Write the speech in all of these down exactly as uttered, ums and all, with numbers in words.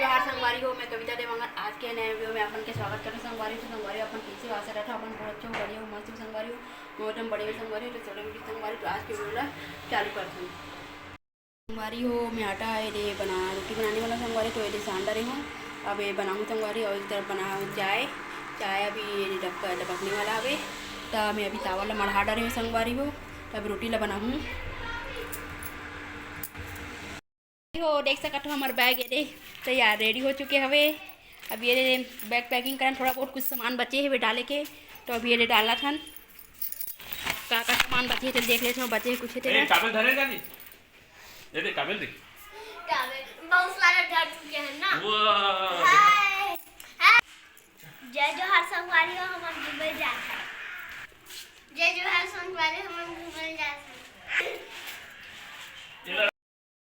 जोहार संगवारी हो, मैं कविता देवांगन। आज के नए वीडियो में आप मन के स्वागत करत हंव संगवारी हो। तो संगवारी हो, आप मन कैसे हो? आशा रखत हंव आप मन बहुत अच्छा हो, बढ़िया हो, मस्त हो संगवारी हो। मोर एकदम बढ़िया संगवारी हो। तो चलो वीडियो संगवारी हो, तो आज के वीडियो ला चालू करत हंव। संगवारी हो, मैं आटा एदे बना, रोटी बनाने वाला संगवारी, तो एदे सान डारे हंव। अब ये बनाहूं संगवारी, अउ एक तरफ बनाहूं चाय। चाय अभी ये डबक-, डबकने वाला हवे, त मैं अभी चावल ला मढ़ा डारे हंव संगवारी हो। त अब रोटी ला बनाहूं। हो, देख सकत हो हमर बैग एदे तैयार, रेडी हो चुके हवे। अब ये बैग पैकिंग करन, थोड़ा बहुत कुछ सामान बचे हवे डाले के, तो अब ये डालत हन। का का सामान बचे हे, तो देख लेथन, बचे हे कुछ हे ए, तेरा। काबिल धरे जानी? ये दे, काबिल दे। काबिल, बहुत सारा धर चुके हैं ना। वाह। हाय। हाय। जय जोहार संगवारी हो, हमन घूमे जात हन। जय जोहार संगवारी, हमन घूमे जात हन।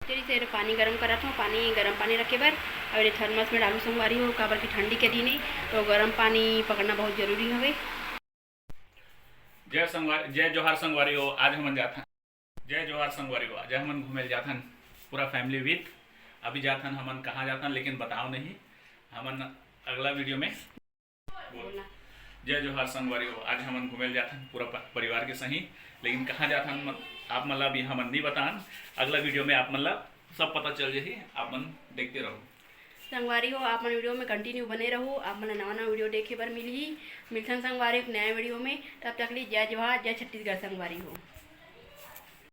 तेरी से पानी गरम करत हंव, पानी, गरम पानी रखे बर। अउ ये थर्मस में डालहूं संगवारी हो, काबर कि ठंडी के दिन हे, तो गरम पानी पकड़ना बहुत जरूरी हवे। जय संगवारी, जय जोहार संगवारी हो, आज हमन जाथन। जय जोहार संगवारी हो, आज हमन घूमे ल जाथन, पूरा family with। अभी जाथन हमन, कहाँ जाथन लेकिन बताओ नहीं, हमन अगला वीडियो में। बोल। बोलना। जय जोहार संगवारी हो, आज हमन घूमे ल जाथन पूरा प-, परिवार के सही, लेकिन कहाँ जाथन म-, आप मन ला अभी हमन नहीं बतान। अगला वीडियो में आप मन ला सब पता चल जाही, आप मन देखते रहो। संगवारी हो, आप मन वीडियो में continue बने रहो, आप मन ला नवा नवा वीडियो देखे बर मिलही। मिलथन संगवारी हो एक नया वीडियो में, तब तक लिए जय जोहार, जय छत्तीसगढ़ संगवारी हो।